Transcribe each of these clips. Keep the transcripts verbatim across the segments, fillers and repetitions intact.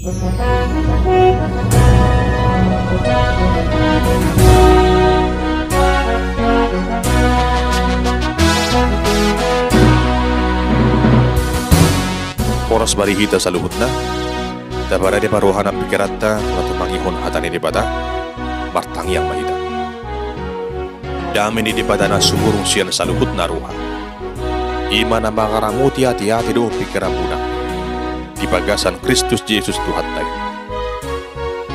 Horas bani hita saluhutna. Taparade ma roha nang pingkiranta, na tumangihon hata ni Debata. Martangiang ma hita. Dame ni Debata na sumurung sian saluhutna roha, i ma na mangaramoti ateate dohot pingkiranmuna di bagasan Kristus Jesus Tuhanta i.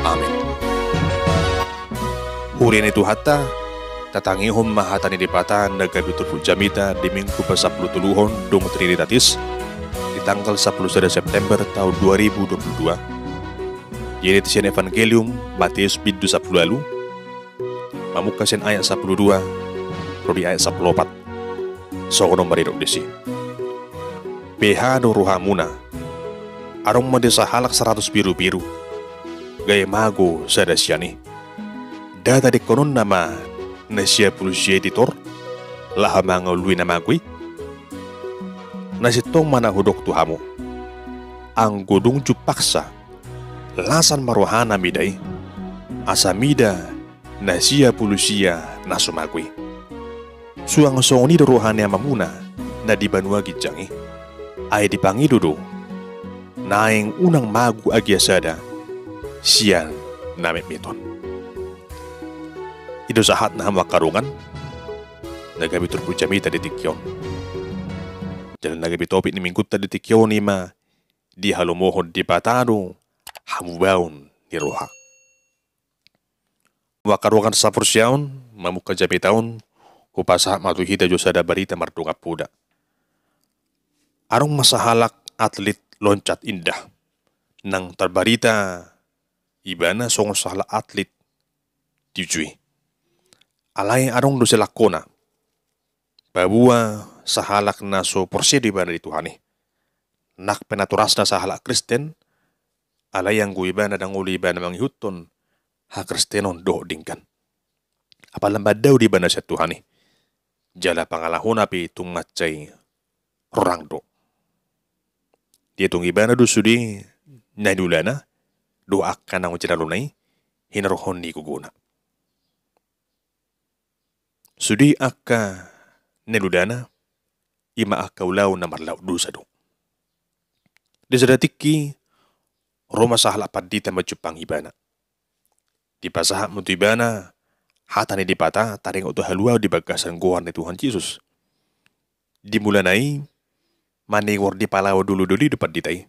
Amen. Huria ni Tuhanta, tatangihon ma hata ni Debata na gabe turpuk jamita di Minggu pasampulutoluhon dung Trinitatis, di tanggal sampulu sada September taon dua ribu dua puluh dua. Diedit sian Evangelium Mateus bindu sampulu ualu, mamungka sian ayat sampulu dua ro di ayat sampulu opat. Songon on ma didok disi: Beha do rohamuna? Adong ma di sahalak saratus birubiru, gabe mago sada sian i. Nda tadingkononna ma na sia pulu sia i di tor, laho mangalului na mago i? Na sintong ma na hudok tu hamu: Anggo dung jumpangsa, lasan ma rohana mida i, asa mida na sia pulu sia na so mago i. Suang songon i do roha ni Amamuna na di banua ginjang i. Ai dipangido do, naeng unang mago agia sada sian na metmet on. I do sahatna, hamu angka dongan, na gabe turpuk jamita di tingki on. Jala na gabe topik ni Minggunta di tingki on i ma: Dihalomohon Debata do hamubaon ni roha. Hamu angka dongan saporseaon, mamungka jamita on, hupasahat ma tu hita jo sada barita mardongan poda. Adong ma sahalak atlit loncat indah, nang tarbarita ibana songon sahalak atlit di uju i. Alai adong do silangkona. Paboa sahalak na so porsea do ibana di Tuhan i. Nang pe natorasna sahalak Kristen, alai anggo ibana ndang olo ibana mangihuthon hakristenon dohot denggan. Apala mandao do ibana sian Tuhan i. Jala pangalahona pe tung mansai rorang do. Dietong ibana do sude na niulana dohot angka naung jinalona i hinorhon ni gogona. Sude angka na niulana, i ma angka ulaon na marlaok dosa do. Di sada tingki, ro ma sahalak pandita manjumpangi ibana. Dipasahat ma tu ibana hata ni Debata taringot tu haluaon di bagasan goar ni Tuhan Jesus. Di mulana i, manigor dipalao dolidoli do pandita i.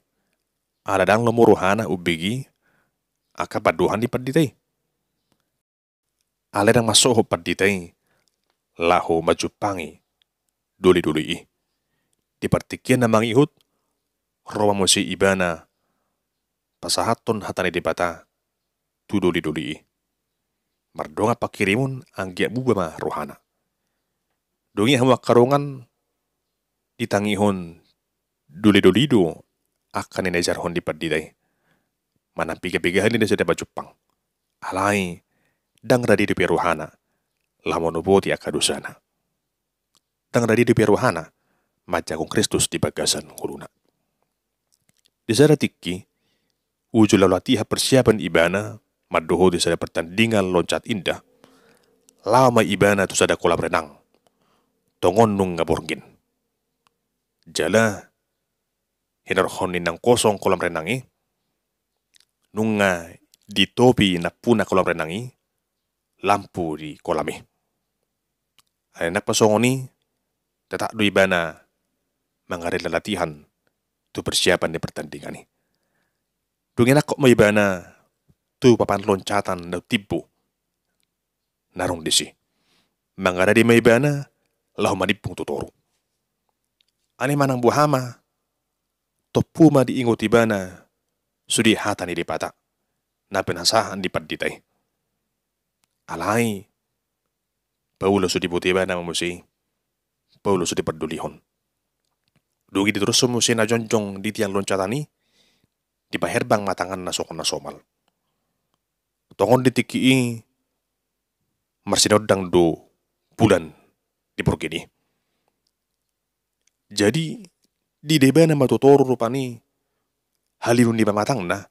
Ala ndang lomo rohana umbege angka pandohan ni pandita i. Alai ndang mansohot pandita i laho manjumpangi dolidoli i. Di partingkian na mangihut, ro ma muse ibana pasahathon hata ni Debata tu dolidoli i. Mardongan pangkirimon, anggiat muba ma rohana. Dung i, hamu angka dongan, ditangihon dolidoli do angka na niajarhon ni pandita i. Manang piga-piga hali nasida manjumpang, alai ndang rade dope rohana laho manopoti angka dosana. Ndang rade dope rohana manjangkon Kristus di bagasan ngoluna. Di sada tingki, uju laho latihan persiapan ibana mandohoti sada pertandingan loncat indah, laho ma ibana tu sada kolam renang. Tongon nunga borngin. Jala hinorhon ni naung kosong kolam renang i, nunga ditopi nampuna kolam renang i lampu di kolam i. Alai nang pe songon i, tetap do ibana mangarade latihan tu persiapan ni pertandingan i. Dung i nangkok ma ibana tu papan loncatan na timbo na adong disi. Mangarade ma ibana laho manimbung tu toru. Alai manang boha ma, tompu ma diingot ibana sude hata ni Debata na pinasahat ni pandita i. Alai paula so diboto ibana ma muse i, paula so dipardolihon. Dung i ditorushon muse na jongjong di tiang loncatan i, dipaherbang ma tanganna songon na somal. Tongon di tingki i marsinondang do bulan di borngin i. Jadi diida ibana ma tu toru rupani halilu ni pamatangna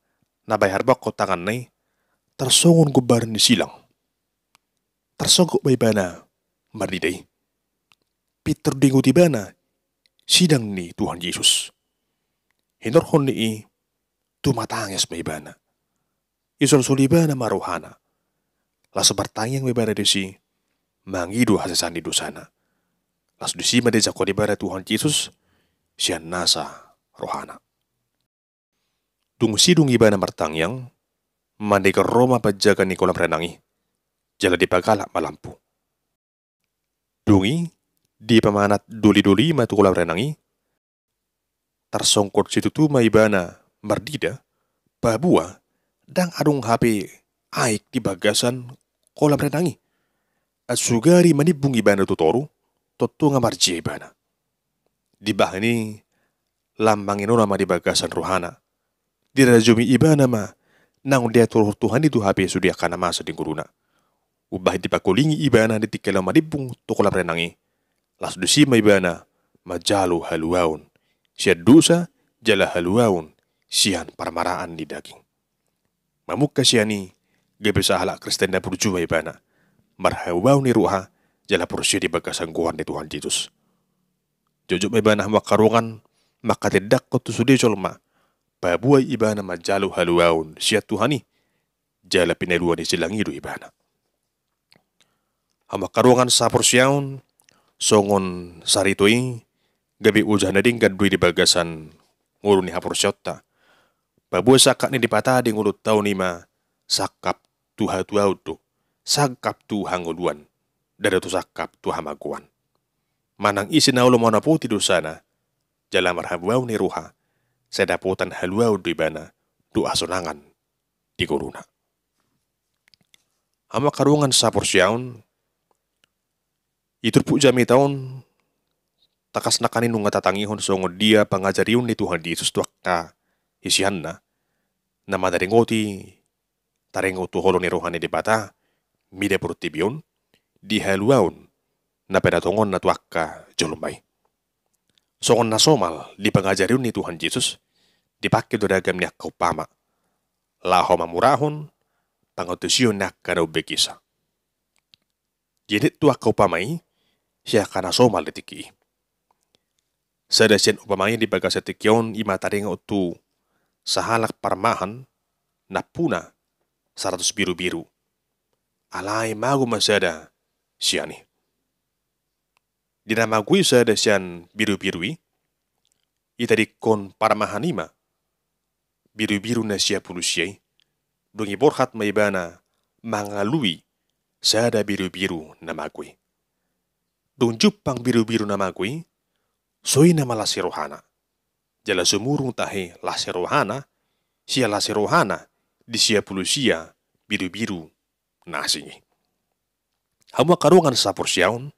na baen harbanghon tanganna i, tarsongon gombaran ni silang. Tarsonggot ma ibana marnida i. Pintor diingot ibana silang ni Tuhan Jesus. Hinorhon ni i, tumatangis ma ibana. Isolsol ibana ma rohana. Laos martangiang ma ibana disi, mangido hasesaan ni dosana. Laos disi ma dijangkon ibana Tuhan Jesus sian nasa rohana. Dung sidung ibana martangiang, mandegar ro ma panjaga ni kolam renang i, jala dipagalak ma lampu. Dung i, dipamanat dolidoli ma tu kolam renang i, tarsonggot situtu ma ibana marnida, paboa ndang adong hape aek di bagasan kolam renang i. Ai sugari manimbung ibana tu toru, tontu nga marjea ibana. Dibahen i, lam manginona ma di bagasan rohana. Dirajumi ibana ma, naung diatur Tuhan i do hape sude angka na masa di ngoluna. Umbahen dipangkulingi ibana di tingki laho manimbung tu kolam renang i. Laos disi ma ibana manjalo haluaon sian dosa, jala haluaon sian parmaraan ni daging. Mamungka sian i, gabe sahalak Kristen na burju ma ibana. Marhaluaon ni roha, jala porsea di bagasan goar ni Tuhan Jesus. Jotjot ma ibana hamu angka dongan, manghatindanghon tu sude jolma, paboa ibana manjalo haluaon sian Tuhan i, jala pinalua ni silang i do ibana. Hamu angka dongan sahaporseaon, songon sarito i, gabe ojahan na denggan do i di bagasan ngolu ni haporseaonta. Paboa sangkap ni Debata di ngolunta on i ma sangkap tu hatuaon do, sangkap tu hangoluan, ndada tu sangkap tu hamagoan. Manang ise na olo manopoti dosana, jala marhaluaon ni roha, sai dapotan haluaon do ibana, dohot hasonangan di ngoluna. Hamu angka dongan sahaporseaon, di turpuk jamita on, tangkas nangkin i nunga tatangihon songon dia pangajarion ni Tuhan Jesus tu angka siseanna, na manaringoti taringot tu holong ni roha ni Debata mida portibi on, di haluaon na pinatongon na tu angka jolma i. Songon na somal di pangajarion ni Tuhan Jesus, dipangke do ragam ni angka umpama, laho mamurahon pangantusion ni angka na umbegesa. Jadi tu angka umpama i, sian angka na somal di tingki i. Sada sian umpama i di bagasan tingki on i ma taringot tu sahalak parmahan nampuna saratus birubiru. Alai mago ma sada sian i. Di na mago i sada sian birubiru i, itadingkon parmahan i ma birubiru na sia pulu sia i. Dung i borhat ma ibana mangalului sada birubiru na mago i. Dung jumpang birubiru na mago i, songon i ma las ni rohana. Jala sumurung tahe las ni rohana, sian las ni rohana di sia pulu sia birubiru na asing i. Hamu angka dongan sahaporseaon,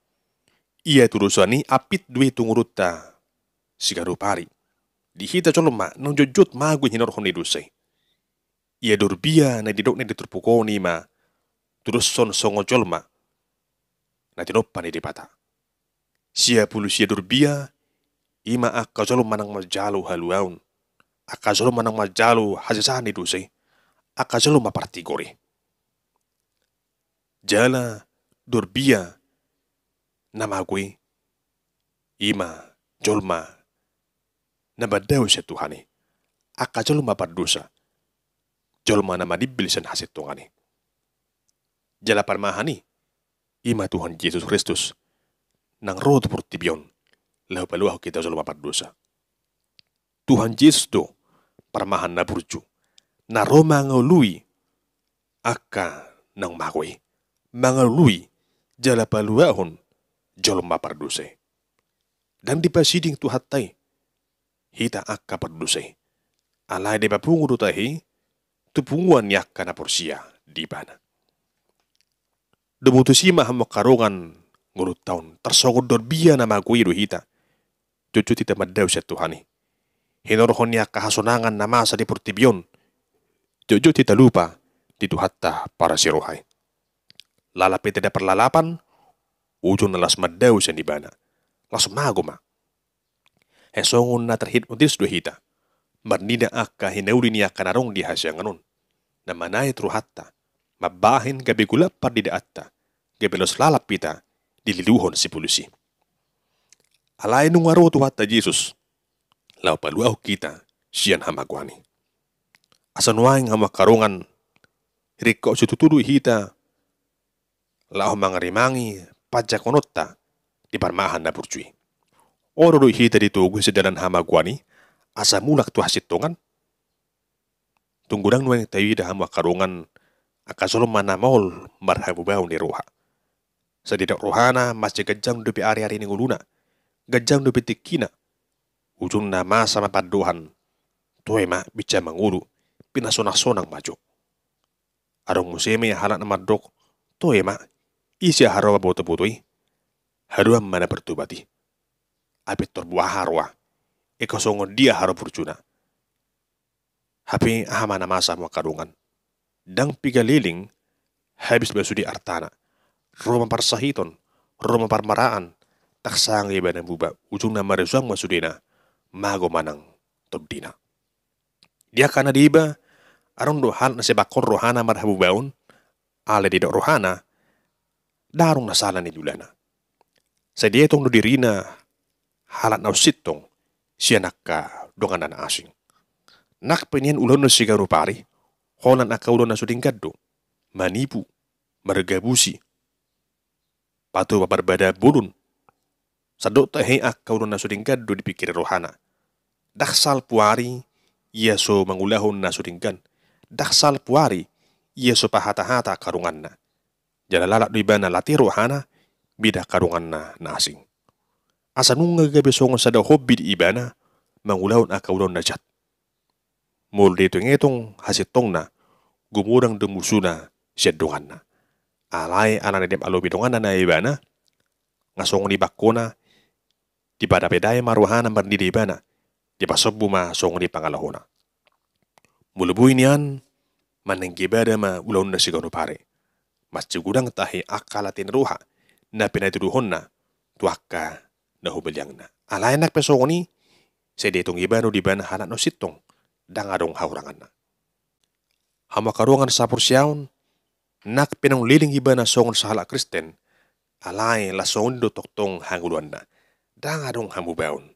ia tudosan i ampit do i tu ngolunta siganup ari. Di hita jolma naung jotjot mago i hinorhon ni dosa i. Ia dorbia na nidokna di turpuk on i ma tudoshon songon jolma na tinompa ni Debata. Sia pulu sia dorbia i ma angka jolma naung manjalo haluaon, angka jolma naung manjalo hasesaan ni dosa i, angka jolma partigor i. Jala dorbia na mago i, i ma jolma na mandao sian Tuhan i, angka jolma pardosa, jolma na manimbil sian hasintongan i. Jala parmahan i, i ma Tuhan Jesus Kristus, naung ro tu portibi on laho paluahon hita jolma pardosa. Tuhan Jesus do parmahan na burju, na ro mangalului angka naung mago i, mangalului jala paluahon jolma pardosa i. Ndang dipasiding Tuhanta i hita angka pardosa i, alai dipapungu do tahe i tu punguan ni angka na porsea di Ibana. Domu tusi ma hamu angka dongan ngolunta on, tarsongon dorbia na mago i do hita. Jotjot hita mandao sian Tuhan i hinorhon ni angka hasonangan na masa di portibi on. Jotjot hita lupa di Tuhanta parasi roha i. Lalap pe taida parlalapan, ujungna laos mandao sian Ibana. Laos mago ma. Ai songon na terhipnotis do hita. marnida angka hinauli ni angka na adong di hasiangan on, na manaet rohanta, mambahen gabe golap parnidaanta, gabe los lalap hita dililuhon sipulus i. Alai nunga ro Tuhanta Jesus laho paluahon hita sian hamagoan i. Asa nuaeng hamu angka dongan, ringkot situtu do hita laho mangarimangi panjangkononta di parmahan na burju i. Olo do hita ditogu sian dalan hamagoan i asa mulak tu hasintongan? Tung godang nuaeng taida hamu angka dongan angka jolma na maol marhamubaon ni roha. Sai didok rohana mansai ganjang dope ariari ni ngoluna, ganjang dope tingkina. Ujungna masa ma pandohan, toe ma, binsang mangolu, pinasonang-sonang ma jo. Adong muse ma halak na mandok, toe ma, ise haroa boto-boto i? Haduan ma na bertobat i. Ai pintor boha haroa? Ingkon songon dia haroa burjuna? Hape aha ma na masa hamu angka dongan? Ndang piga leleng habis ma sude artana. Ro ma parsahiton, ro ma parmaraan, ndang sanga ibana muba, ujungna marisuang ma sudena, mago manang tondina. Di angka na deba, adong do halak na sai bangkon rohana marhamubaon, alai didok rohana, ndang adong na sala ninna ulana. Sai dietong do dirina halak na unsintong sian angka donganna na asing. Nang pe nian ulaonna siganup ari, holan angka ulaon na so denggan do, manipu, margabusi, patupa parbadaan bolon. Sandok tahe angka ulaon na so denggan do dipingkiri rohana. Ndang salpu ari ia so mangulahon na so denggan. Ndang salpu ari ia so pahata-hata angka donganna. Jala lalap do ibana late rohana mida angka donganna na asing. Asa nunga gabe songon sada hobi di ibana mangulahon angka ulaon na jat. Molo dietong-etong hasintongna, gumodang do musuna sian donganna. Alai alana dialap alobi donganna na ibana, nga songon i bangkona, dipadapedae ma rohana marnida ibana, dipasombu ma songon i pangalahona. Molo boi nian, manangge bada ma ulaonna siganup ari. Mansai godang tahe angka late ni roha na pinatuduhonna tu angka na humaliangna. Alai nang pe songon i, sai dietong ibana do ibana halak na unsintong, ndang adong hahuranganna. Hamu angka dongan saporseaon, nang pe naung leleng ibana songon sahalak Kristen, alai las songon i do tongtong hangoluanna, ndang adong hamubaon.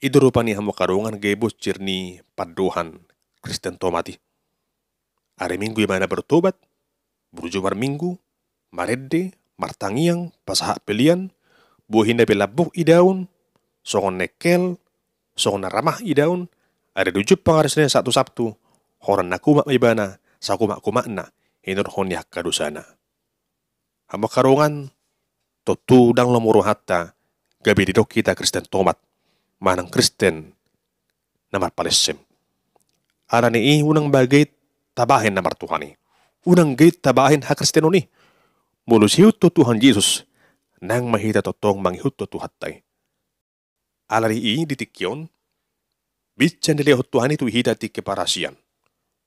I do rupani hamu angka dongan gabe bonsir ni pandohan Kristen tomat i. Ari Minggu ibana bertobat, burju marminggu, marende, martangiang, pasahat pelean, bohina pe lambok idaon, songon nengkel, songon na ramah idaon, ari Dajumpang, ari Senen sahat tu Sabtu, holan na kumat ma ibana, sakumat-kumatna, hinorhon ni angka dosana. Hamu angka dongan, tontu ndang lomo rohanta gabe didok hita Kristen tomat, manang Kristen na marpalessem. Alani i unang ma gait tabahen na martuhan i. Unang gait tabahen hakristenon i. Molo siihuthon Tuhan Jesus, nang ma hita tongtong mangihuthon Tuhanta i. Alani i di tingki on, binsang dilehon Tuhan i tu hita tingki parasian.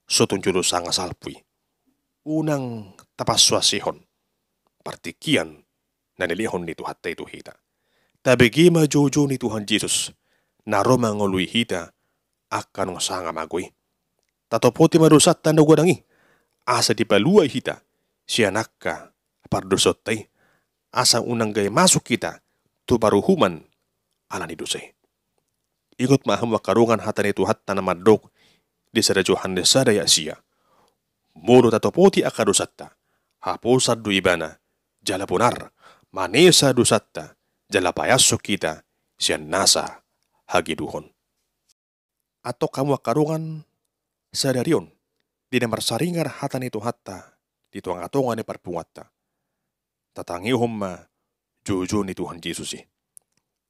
So tung jolo sanga salpu i. Unang tapansuansuhon partingkian na nilehon ni Tuhanta i tu hita. Tabege ma joujou ni Tuhan Jesus, na ro mangoloi hita, angka naung sanga mago i. Tatopoti ma dosanta na godang i, asa dipalua hita sian angka pardosaonta i, asa unang gabe masuk hita tu paruhuman alani dosa i. Ingot ma hamu angka dongan hata ni Tuhanta na mandok di sada Johannes sada ayat sia. Molo tatopoti angka dosanta, haposan do ibana, jala bonar, manesa dosanta, jala paeashon hita sian nasa hageduhon. Antong hamu angka dongan, sadari on, di na marsaringar hata ni Tuhanta di tonga-tonga ni parpunguanta, tatangihon ma joujou ni Tuhan Jesus i.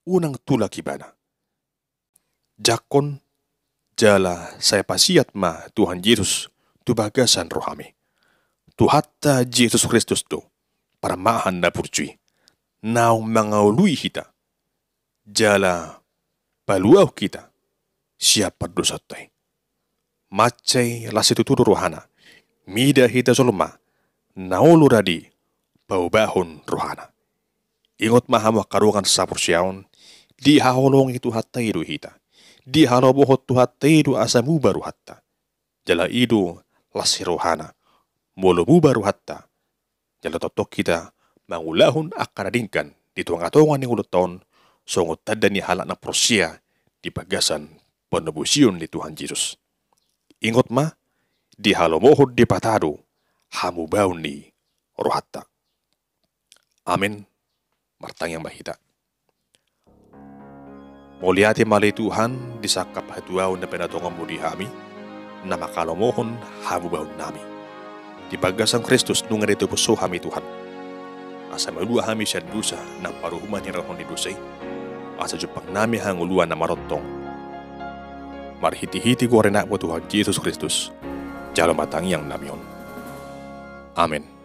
Unang tulak ibana. Jangkon jala sai pasiat ma Tuhan Jesus tu bagasan rohami. Tuhanta Jesus Kristus do parmahan na burju i, naung mangaului hita jala paluahon hita sian pardosaonta i. Mansai las situtu do rohana mida hita jolma na olo radi paubahon rohana. Ingot ma hamu angka dongan saporseaon, Dihaholongi Tuhanta i do hita. Dihalomohon Tuhanta i do asa muba rohanta. Jala i do las ni rohana. Molo muba rohanta, jala tongtong hita mangulahon angka na denggan di tongatonga ni ngolunta on, songon tanda ni halak na porsea di bagasan panobusion ni Tuhan Jesus. Ingot ma, dihalomohon Debata do hamubaon ni rohanta. Amen. Martangiang ma hita. Mauliate ma ale Tuhan, di sangkap hatuaon na pinatongamMu di hami, na manghalomohon hamubaonnami. Di bagasan Kristus nunga ditobus Ho hami, Tuhan. Asa malua hami sian dosa nang paruhuman ni roha ni dosa i, asa jumpang nami hangoluan na marontong. Marhitehite goar ni AnakMu Tuhan Jesus Kristus, jalo ma tangiang nami on. Amen.